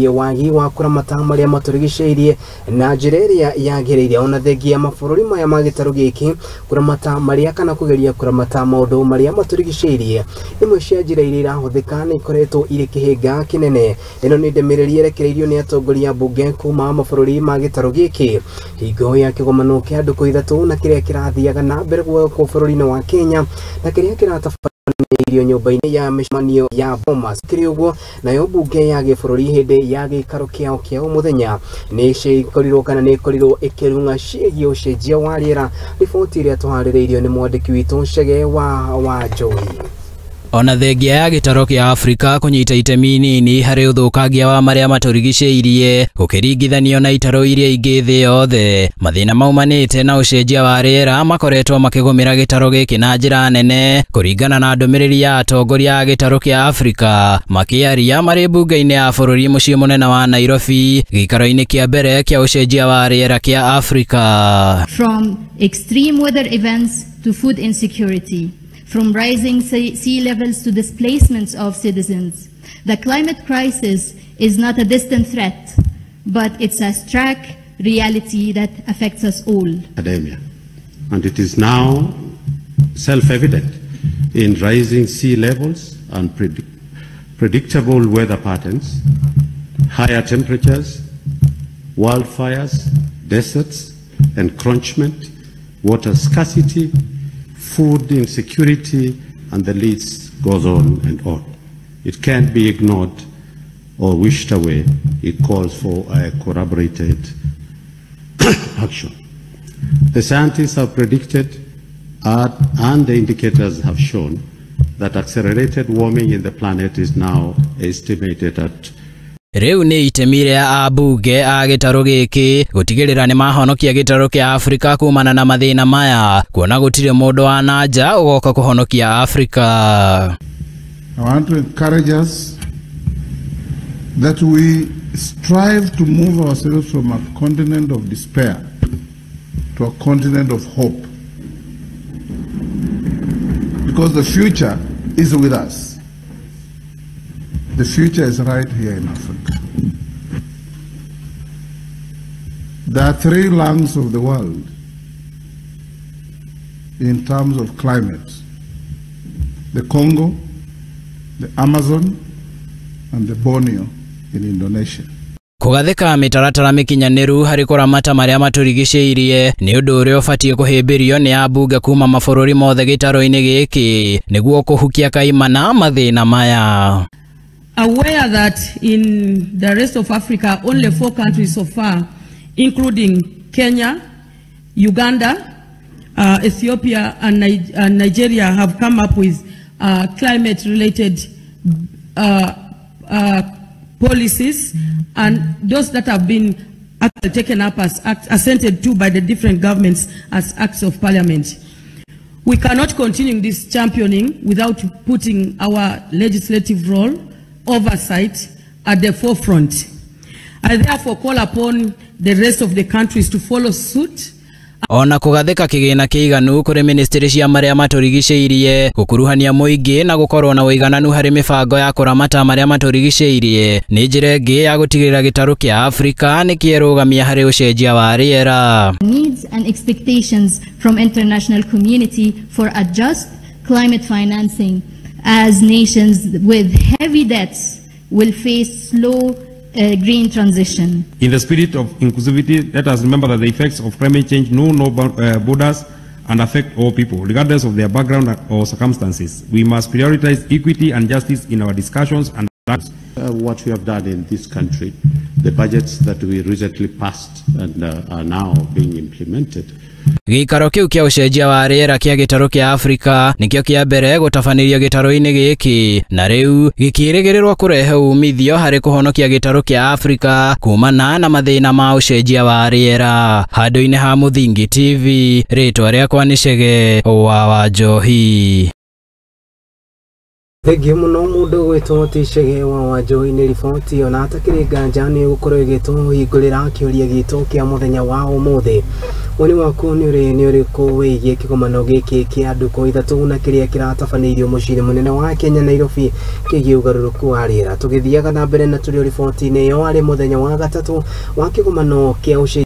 Wagi wa kũramata marĩa matũrigicĩirie na njĩra ĩrĩa yagĩrĩire ona thengia mabũrũri maya ma gĩtarũ gĩkĩ kũramata marĩa kana kũgeria kũramata maũndũ marĩa matũrigicĩirie. Imwe cia njĩra iria irahũthĩka nĩ ikoretwo irĩ kĩhĩnga kĩnene. Ĩno nĩ ndũmĩrĩri yerekereirio nĩ atongoria mbunge kuma mabũrũri ma gĩtarũ gĩkĩ hingo ya kĩgomano kĩa ndukũ ithatũ na kĩrĩa kĩrathiaga na mbere gwekwo bũrũri-inĩ wa Kenya na kĩrĩa kĩratabanĩirio nyũmba-inĩ ya mĩcemanio ya Bomas. Kĩrĩ ũguo nayo mbunge ya gĩbũrũri hĩndĩ ya gĩikaro kĩao kĩa mũthenya nĩ cikorirwo kana nĩ ĩkorirwo ĩkĩrung'a ciĩgiĩ ũcenjia wa rĩera. Riboti ĩrĩa tũharĩrĩirio nĩ mwandĩki witũ Chege wa Wanjohi. Ona thengia ya gĩtarũ kĩa Afrika kũnyita itemi nini harĩ ũthũkangia wa marĩa matũrigicĩirie gũkĩringithanio na itarũ iria ingĩ thĩ yothe, mathĩna maumanĩte na ũcenjia wa rĩera makoretwo makĩgũmĩra gĩtarũ gĩkĩ na njĩra nene kũringana na ndũmĩrĩri ya atongoria a gĩtarũ kĩa Afrika makĩaria marĩ mbunge-inĩ ya bũrũri mũciĩ mũnene wa Nairobi gĩikaro-inĩ kĩa mbere kĩa ũcenjia wa rĩera kĩa Afrika. From extreme weather events to food insecurity, from rising sea levels to displacements of citizens. The climate crisis is not a distant threat, but it's a stark reality that affects us all. Academia. And it is now self-evident in rising sea levels and predictable weather patterns, higher temperatures, wildfires, deserts, encroachment, water scarcity, food insecurity, and the list goes on and on. It can't be ignored or wished away. It calls for a corroborated action. The scientists have predicted and the indicators have shown that accelerated warming in the planet is now estimated at Rĩu nĩ itemi rĩa ambunge a gĩtarũ gĩkĩ gũtigĩrĩra nĩ mahonokia gĩtarũ kĩa Afrika kumana na mathĩna maya kuona gũtirĩ mũndũ wa na nja ũgoka kũhonokia Afrika. I want to encourage us that we strive to move ourselves from a continent of despair to a continent of hope, because the future is with us. The future is right here in Africa. There are three lungs of the world in terms of climate: the Congo, the Amazon, and the Borneo in Indonesia. Kũgathĩka mĩtaratara mĩkinyanĩru harĩ kũramata marĩa matũrigicĩirie nĩ ũndũ ũrĩa ũbatiĩ kũhĩmbĩrio nĩ ambunge kuma mabũrũri mothe gĩtarũ-inĩ gĩkĩ nĩguo kũhukia kaimana mathĩna maya. Aware that in the rest of Africa, only 4 countries so far, including Kenya, Uganda, Ethiopia, and Nigeria, have come up with climate-related policies, and those that have been taken up as acts, assented to by the different governments as acts of parliament. We cannot continue this championing without putting our legislative role, oversight, at the forefront. I therefore call upon the rest of the countries to follow suit. Ona kũgathĩka kĩgĩna kĩiganu kũrĩ ministry cia marĩa matũrigicĩirie gũkuruhania mũingĩ na gũkorwo na ũigananu harĩ mĩbango ya kũramata marĩa matũrigicĩirie nĩ njĩra ĩngĩ ya gũtigĩrĩra gĩtarũ kĩa Afrika nĩ kĩerũgamia harĩ ũcenjia wa rĩera. Needs and expectations from international community for a just climate financing, as nations with heavy debts will face slow green transition. In the spirit of inclusivity, let us remember that the effects of climate change know no borders and affect all people, regardless of their background or circumstances. We must prioritize equity and justice in our discussions and actions. What we have done in this country, the budgets that we recently passed and are now being implemented. Gĩikaro kĩu kĩa ũcenjia wa rĩera kĩa gĩtarũ kĩa Afrika nĩkĩo kĩa mbere gũtabanĩrio gĩtarũ-inĩ gĩkĩ na rĩu gĩkĩrĩgĩrĩrwo kũrehe umithio harĩ kũhonokia gĩtarũ kĩa Afrika kumana na mathĩna ma ũcenjia wa rĩera. Handũ-inĩ ha Mũthingi TV, rĩtwa rĩakwa nĩ Chege wa Wanjohi. Thengiũ mũno mũndũ ũgwĩtwo ti Chege wa Wanjohi nĩ riboti ona atakĩrĩ nganja nĩ ũgũkorwo ĩgĩtũhingũrĩra kĩũria gitũ kĩa mũthenya wa ũmũthĩ. Woni waku nĩ ũrĩkũ wĩgiĩ kĩgomano gĩkĩ kĩa ndukũ ithatũ na kĩrĩa kĩratabanĩirio mũciĩ-inĩ mũnene wa Kenya Nairobi kĩgiĩ ũgarũrũku wa rĩera? Tũgĩthiaga na mbere na tũrĩ o riboti-inĩ ĩyo arĩ mũthenya wa gatatũ wa kĩgomano kĩa ũcenjia.